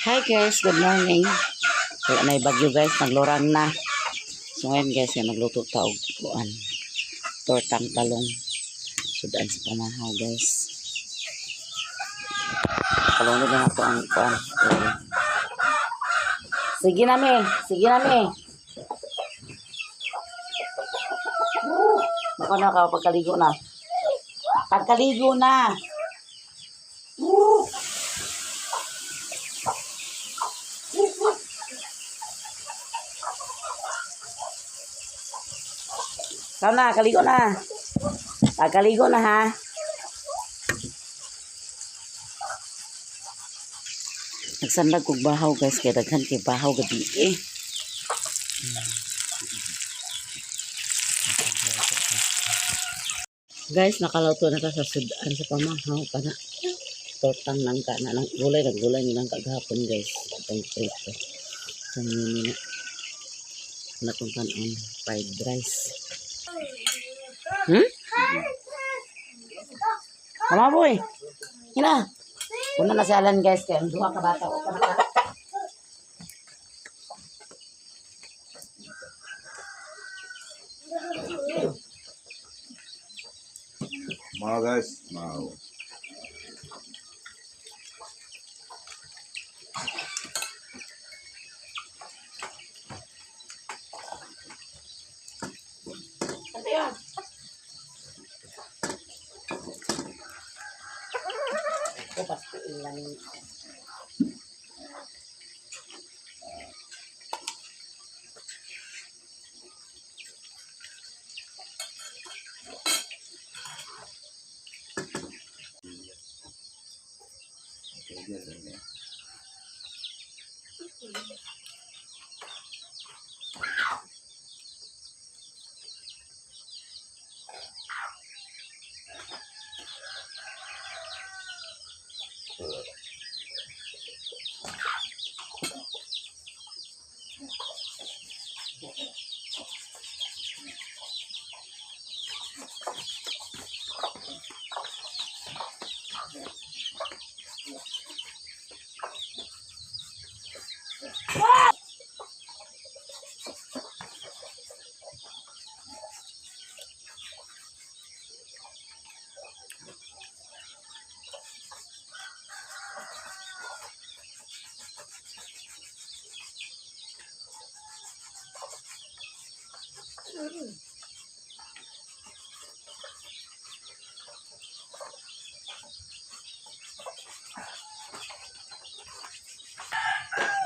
Hi guys, good morning. Wala na bagyo guys, naglurang na. So ngayon guys, ay magluto ta og kuan. Tortang talong. Sudan sa pamahaw guys. Talong na ako ang kuan. Eh. Sige na me, sige na me. Mukha na ka pagkaligo na. Pagkaligo na. Ikaw na, kaligo na. Pagkaligo na ha. Nagsandag kog bahaw guys, kay daghan kay bahaw gabi eh. Guys, nakaluto na ta sa sudan sa pamahaw kana. Tortang nangka na nang gulay, naggulay ni nangka gahapon guys. Itong prito. Sa mini na. Natong tan-on fried rice. Mama boy. Hina. Una na si Alan guys kay ang duha ka bata o ka na. Mga guys, mau. Ano yan? Ko pastiin lang.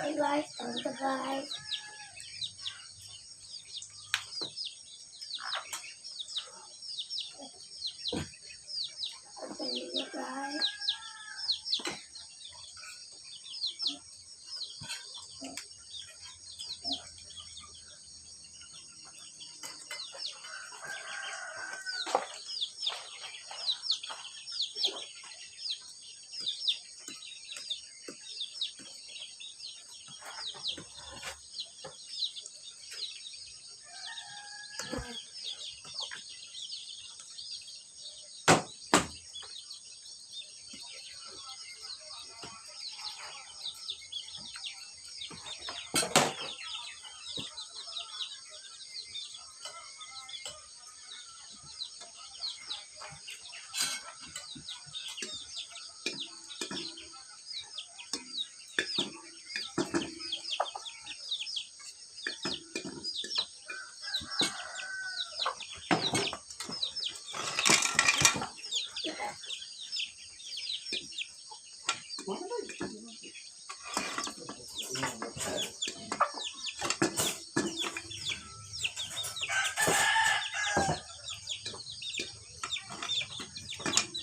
Hey guys, I'm the guys. I'm the guys.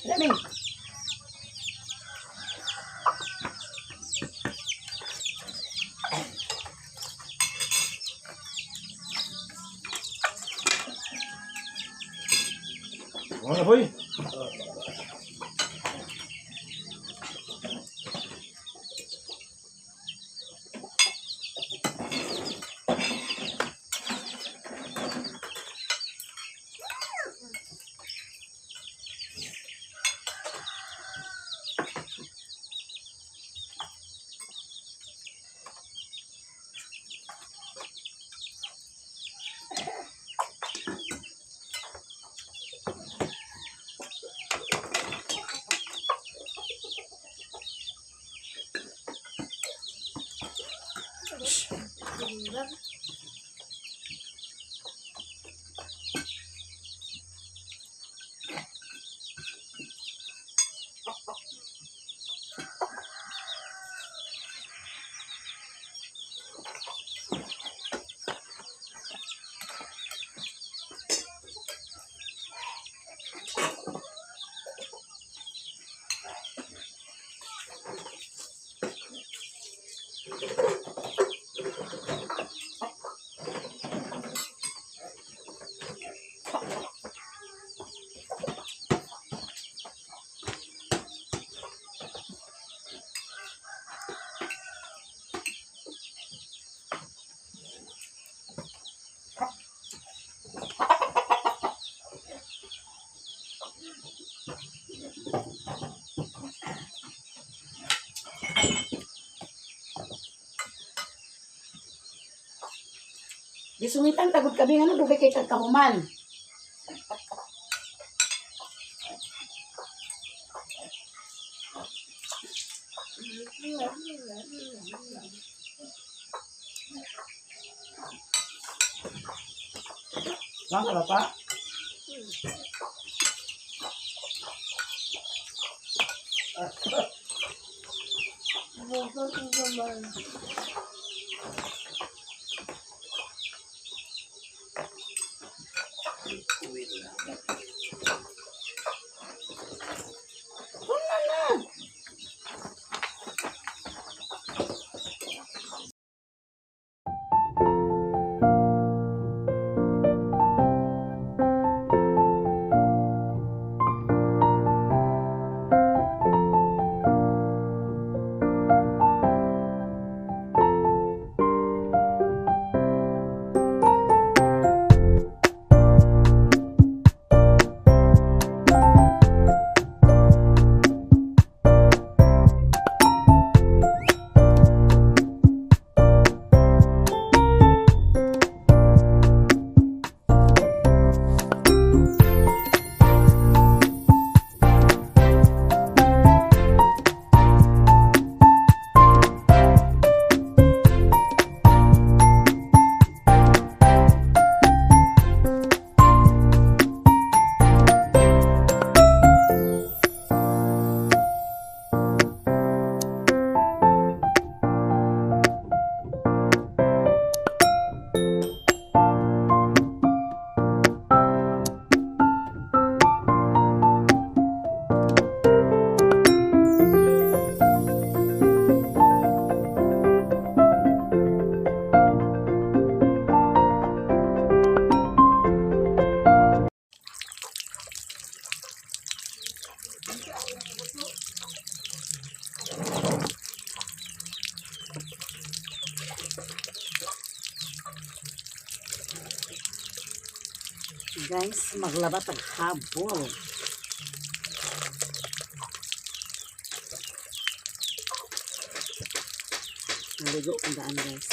Dali. Mga boy. Gisungitan tagod kami nga dugay kay kagkahuman. Lang ka pa? Guys, maglaba tag habol. Naligo ang daan, guys.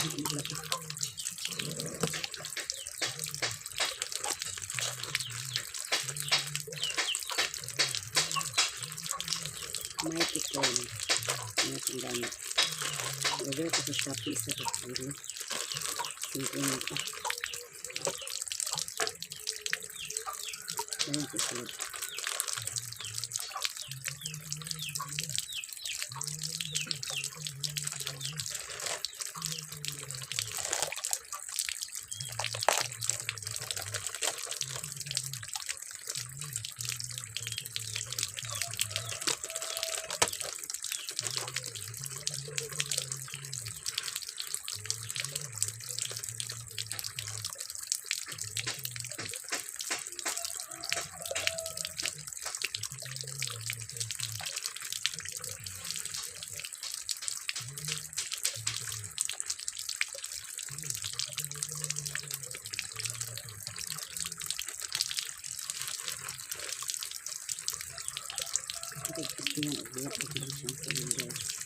Ay, maglaba. May tikon. May gamit. Order ko sa Shopee isa ka kilo. 50. Ayan, susunod. Tingnan, uglap ko lang siyang kunin, guys.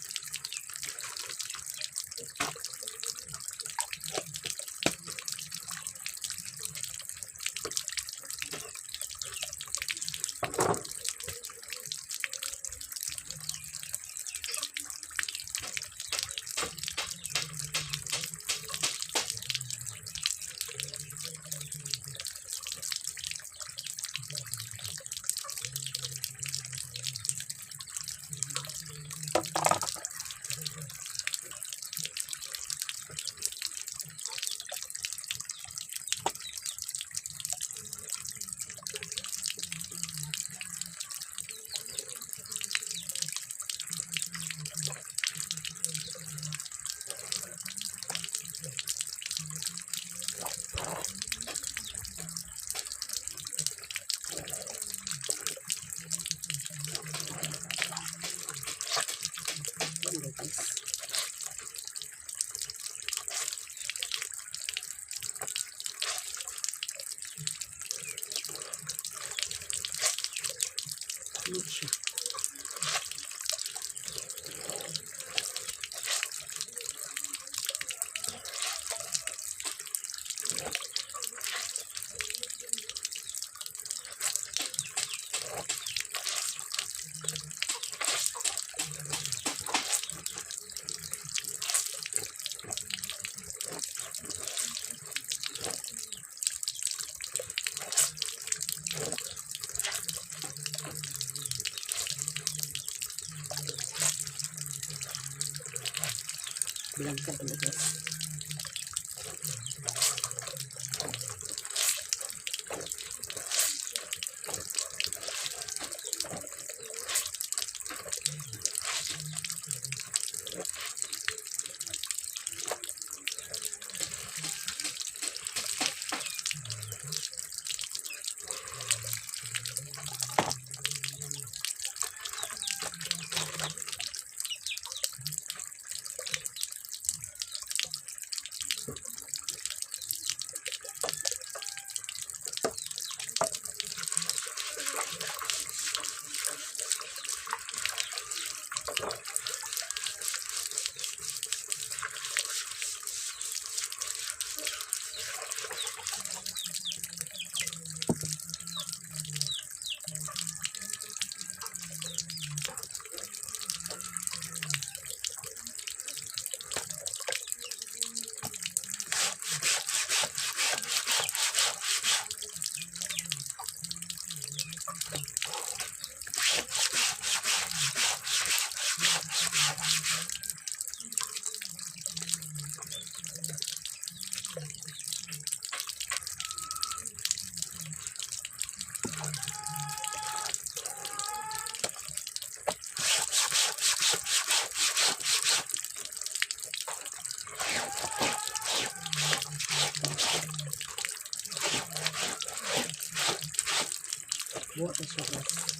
Bilangka pala, guys. Buwa na siya, guys.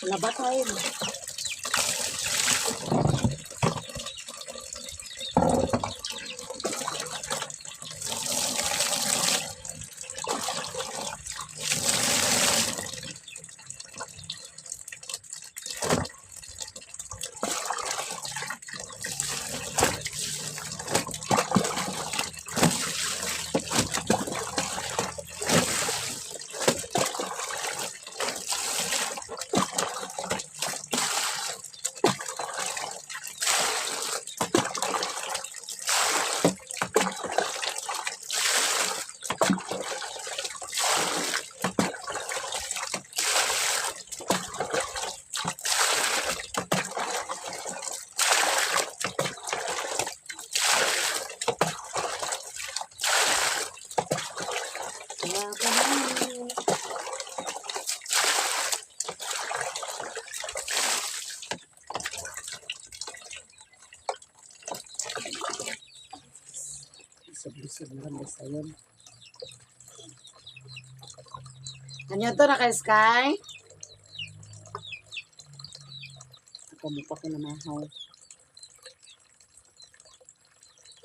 Laba tayo. Lisod-lisod na rin sayon. Ano to na kay Sky? Ako mo pa ko na mahaw.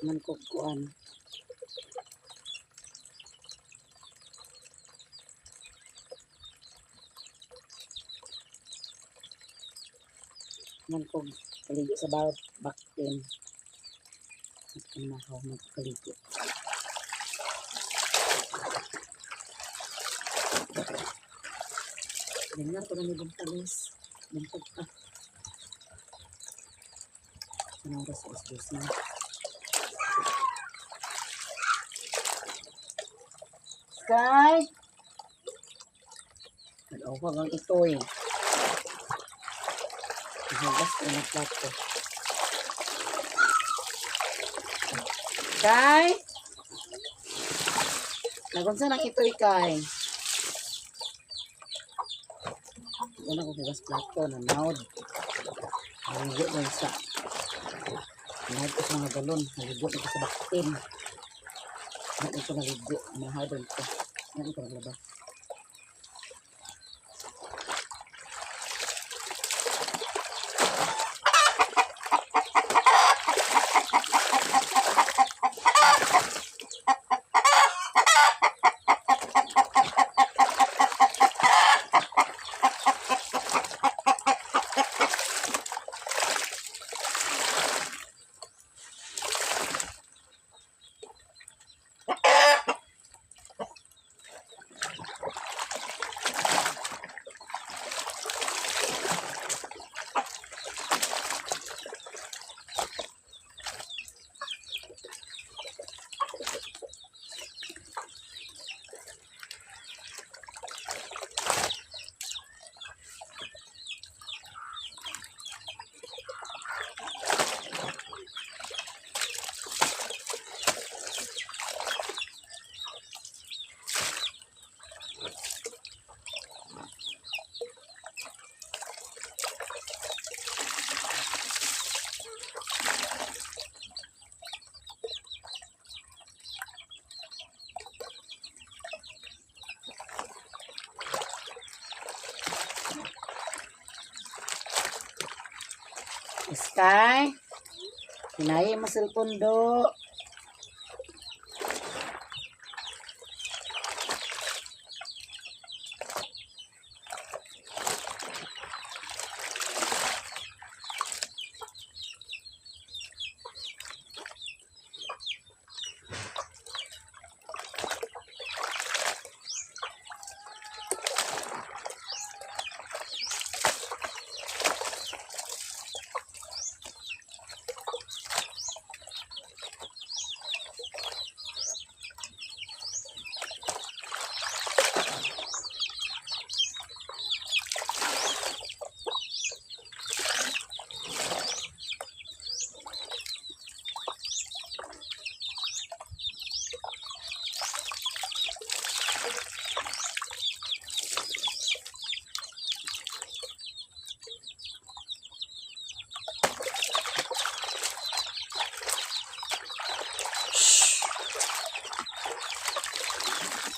Man ko kuan. Man ko kaligo sa bawat baktin. At ang mahaw magkaligo. Ganyan ko na ni Bumpalis. Bumpag pa. Anong oras? 12:00 na. Sky! Nag-awag ang ito eh. Nahugas ko ng plato. Sky! Nagunsa nang itoy, Kay? Wala ko hugas plato na naod. Naligo din sa naod ko sa mga galon. Naligo din ko sa baktin. Naod ko naligo. Mahaw din ko. Naod ko naglaba. Sky? Hinayi mo cellphone do.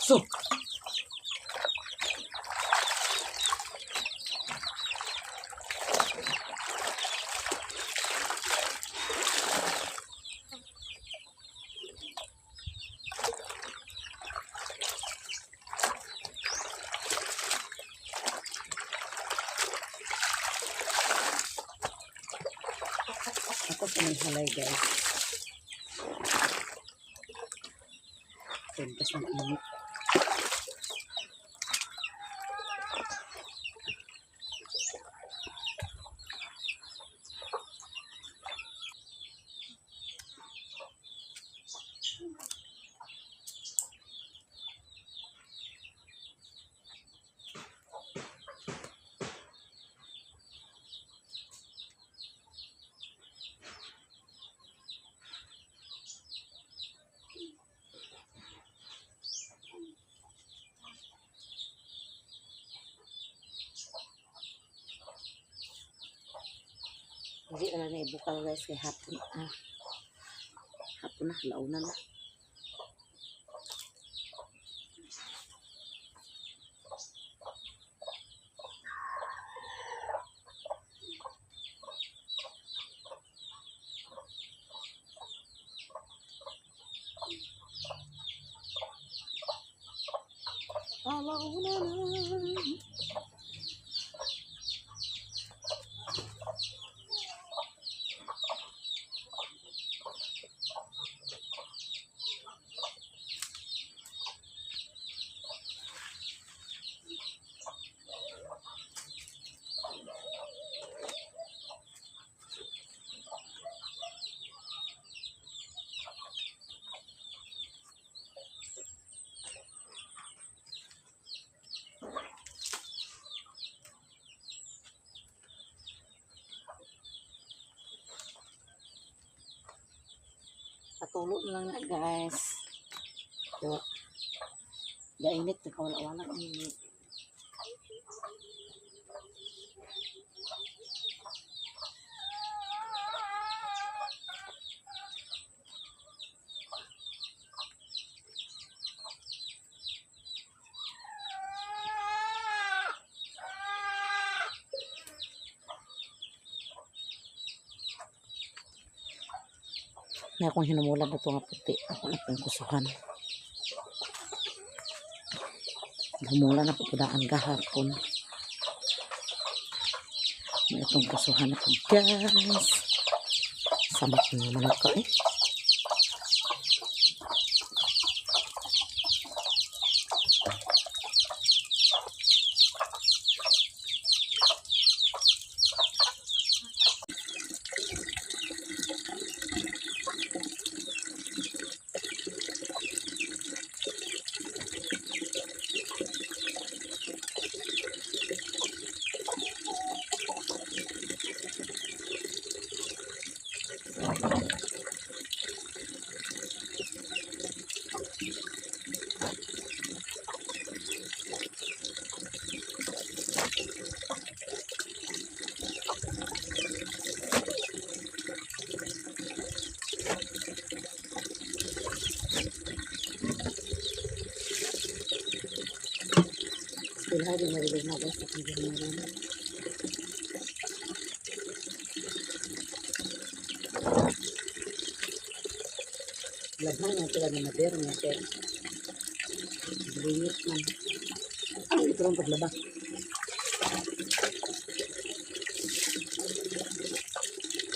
So. Ako sa may halay, guys. Pintas ng init. Hindi na lang ibukal, guys, kay hapon ah. Hapon na, launa na. Alauna na. Patulo na lang na, guys. So, gainit, nakawala-wala ang init. Na akong hinumulan na ito nga puti. Ako na pong kusuhan. Humulan ako pudaan gahapon. May itong kusuhan ako, guys. Samak na naman ako eh. Still having a really na, guys. Akong ginawa. Labhan na sila ni Mader nga kay Bringit man. Ang ito lang paglaba.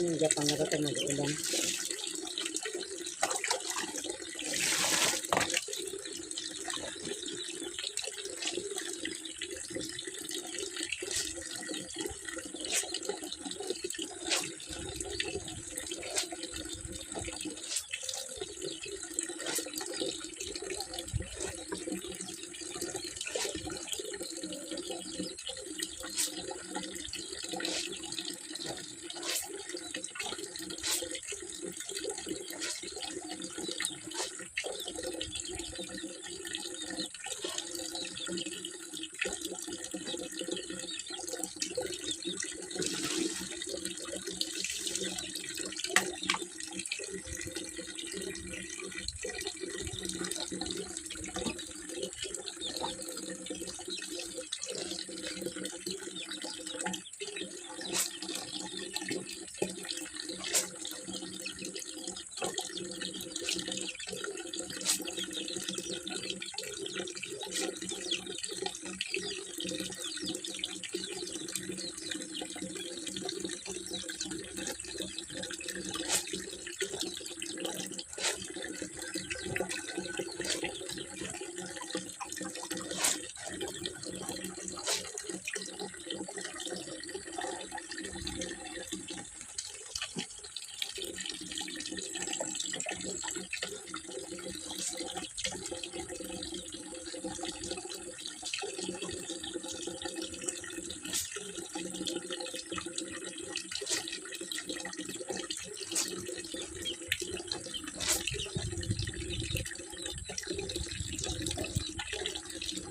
Yung Japan na ito nag-ulan.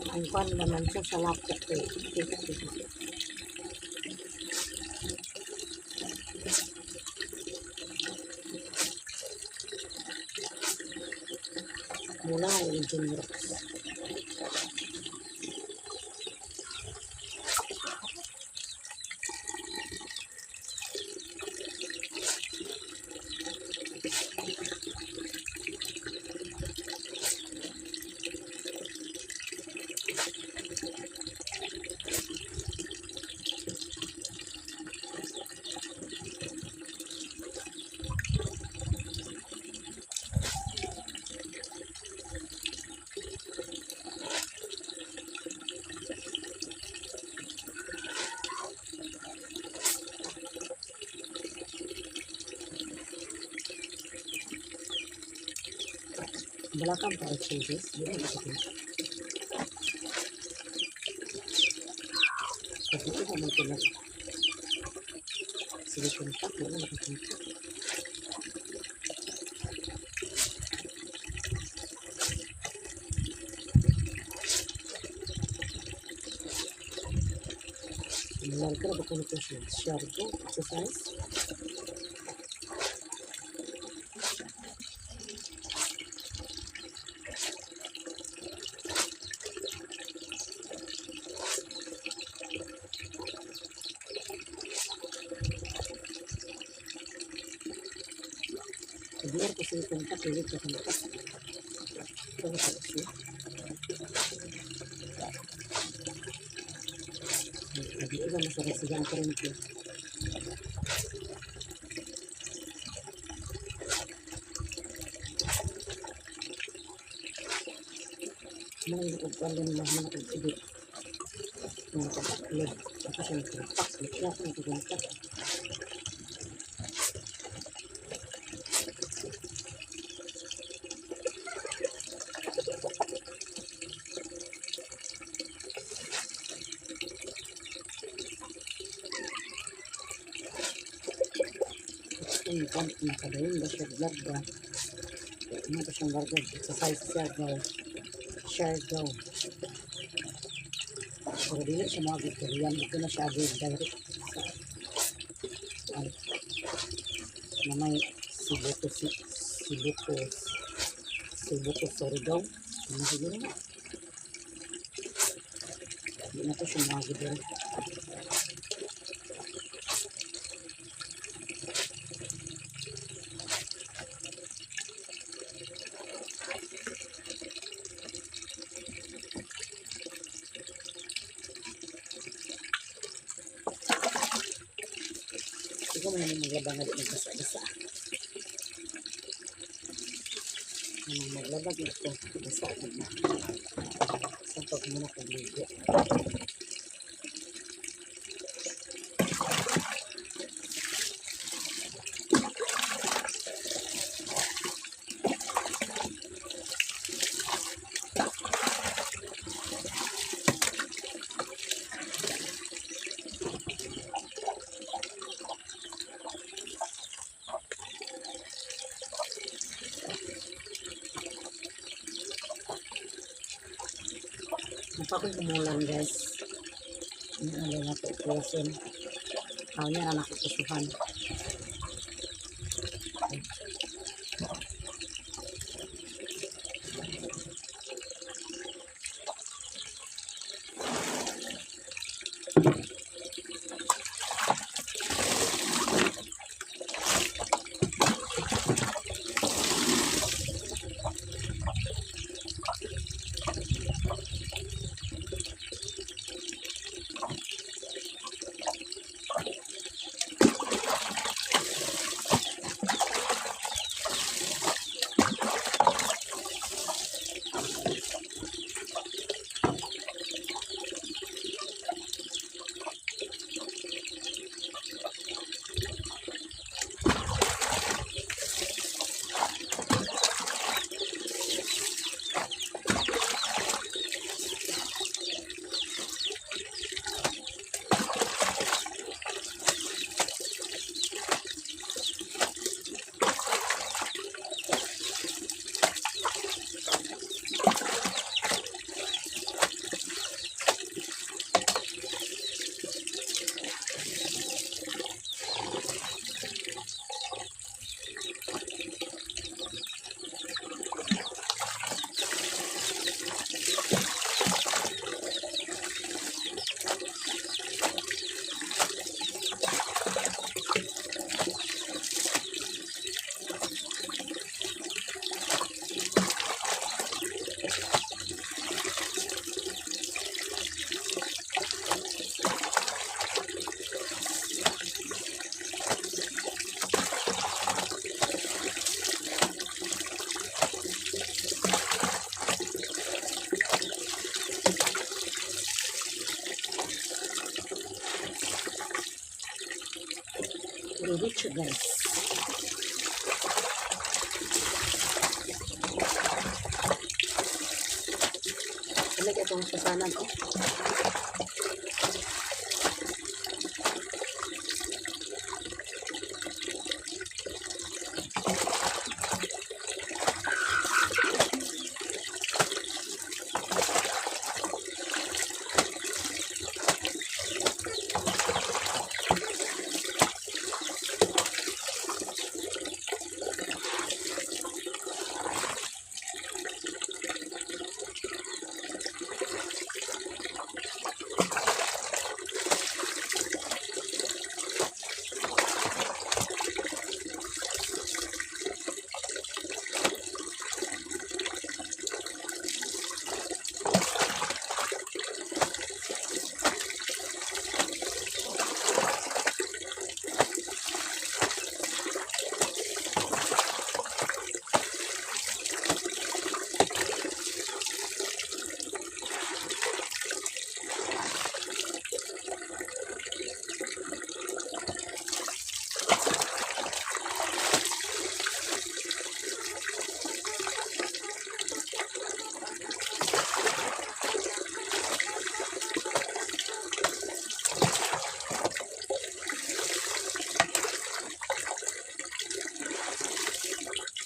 Ang kwan naman siya sa laptop eh. Mula yung Junior. Balakang pa exercise. Di ba ito? Kasi ito man sila. Sige, kontak. Wala nakakontak. Larga ba ko nito siya? Shargo, exercise. Biar ko sila kontak, ulit ko kontak. Ito ko siya. Lagi iba masarap siya ang kurente. Mga ugwalo nila, mga ug-edit. Mga pag-upload. Ako siya nagkontak. Siya ako nagkontak. Ang bump na kadayon ba siya vlog ba? Ano ba siyang larga? Exercise siya daw. Share daw. Pero dili siya mga Victorian. Ito na siya agad direct sa ay, na may Sibuto si Sibuto Sibuto Surigao. Ano siguro na? Hindi na to siya mga direct. Ikaw man yung maglaba nga di magbasa-basa. Anong maglaba dito? Basa na. Sa pag muna pagligo. Napakoy kumulan, guys. Ano ano na po pusin. Ako niya na nakukusuhan. Diretso, guys. Gamay kay itong susanan, oh.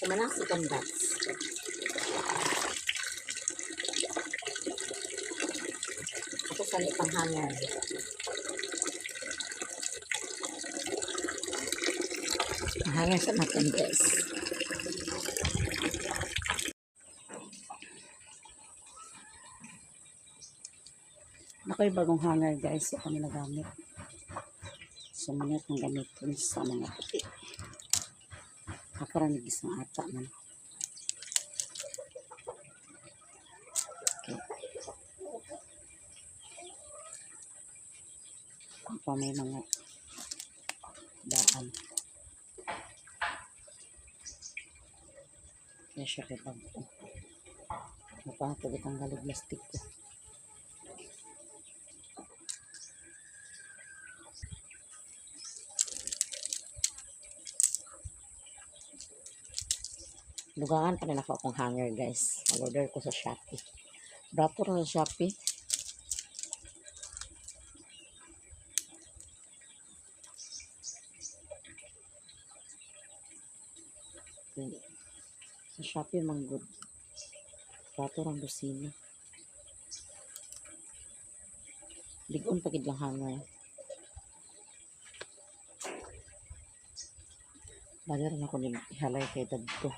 Kumanang si Kandats. Ako sa panghangar. Hangar sa natin, guys. Ako yung bagong hanger, guys. Ako kami nagamit. So, manit ng gamitin sa mga puti. Ako rin nag-isang ata man. Okay. Pa may mga daan. Kaya siya kay bago. Napakatagit ang galig plastic ko. Dugangan pa rin ako akong hanger, guys. Nag-order ko sa Shopee. Brato ra sa Shopee. Okay. Sa Shopee man good. Brato rang dosina. Ligon pa gid lang hanger. Bali rin ako ni ihalay kay dadto.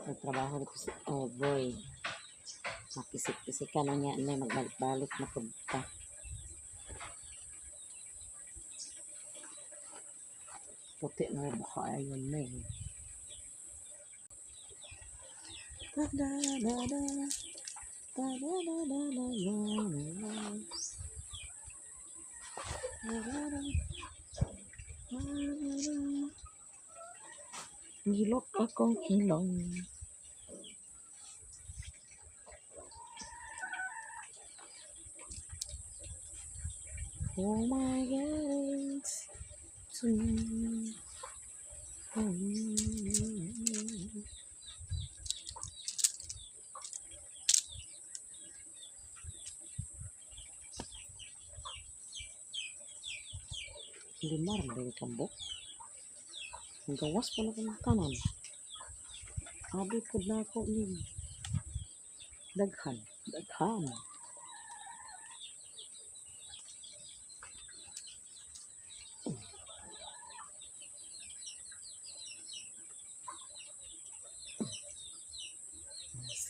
Nagtrabaho dito si, oh boy. Makisik-kisik ka na niya na magbalik-balik na pud ka. Puti na yung baka ayun na eh. Da-da-da-da. Da-da-da-da-da-da-da. Da-da-da. Da-da-da. Ngilok akong ilong. Oh my God. Lima ra ba yung kambok? Ang gawas pa na kong tanan. Abi pud na ako ni daghan, daghan.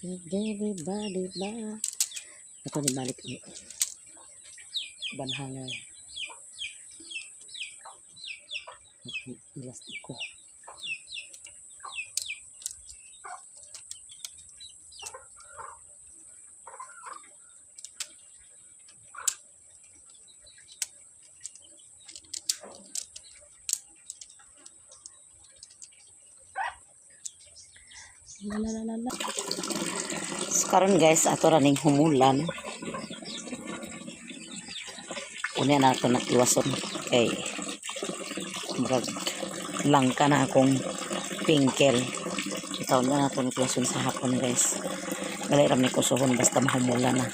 Sige, everybody ba? Ito ni balik ang banhanger. Elastiko. La la la la la. So karon guys, ato ra ning humulan. Unya na ato nakiwason kay murag langka na akong pingkel. Itaon na nato ni klason sa hapon, guys. Dali ra ni kusuhon basta mahumula na.